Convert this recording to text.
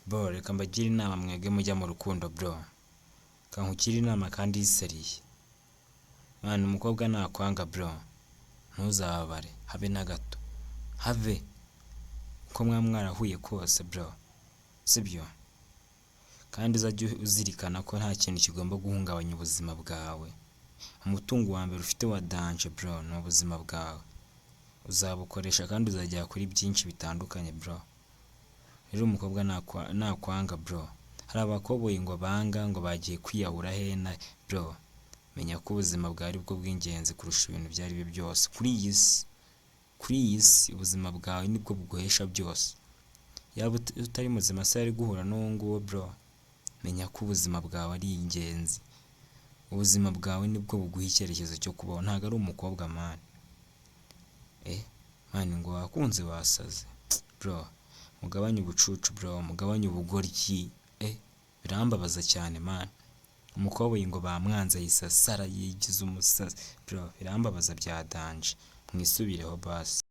Bro, reka mbagire inama mwebwe mujya mu rukundo, bro. Reka nkugire inama kandi yiseriye. Mwana, umukobwa nakwanga, bro, ntuzababare habe na gato. Have uko mwaba mwarahuye kose, bro, sibyo? Kandi uzajye uzirikana ko nta kintu kigomba guhungabanya ubuzima bwawe. Umutungo wa mbere ufite wa danger, bro, ni ubuzima bwawe. Uzabukoresha kandi uzagera kuri byinshi bitandukanye, bro. Rero umukobwa nakwanga, bro, hari abakoboyi ngo banga ngo bagiye kwiyahura hena, bro, menya ko ubuzima bwawe ari bwo bw'ingenzi kurusha ibintu ibyo ari byo byose kuri iyi si. Kuri iyi si ubuzima bwawe nibwo buguhesha byose. Yaba utari muzima se yari guhura n'uwo nguwo, bro? Menya ko ubuzima bwawe ari ingenzi. Ubuzima bwawe nibwo buguha icyerekezo cyo kubaho, ntabwo ari umukobwa, man. Man, ngo wakunze wasaze, bro. Mugabanye ubucucu, bro, mugabanye ubugoryi. Birambabaza cyane, man. Umukobwa ngo bamwanze yisasara yigize umusazi, bro, birambabaza bya danger. Mwisubireho basi.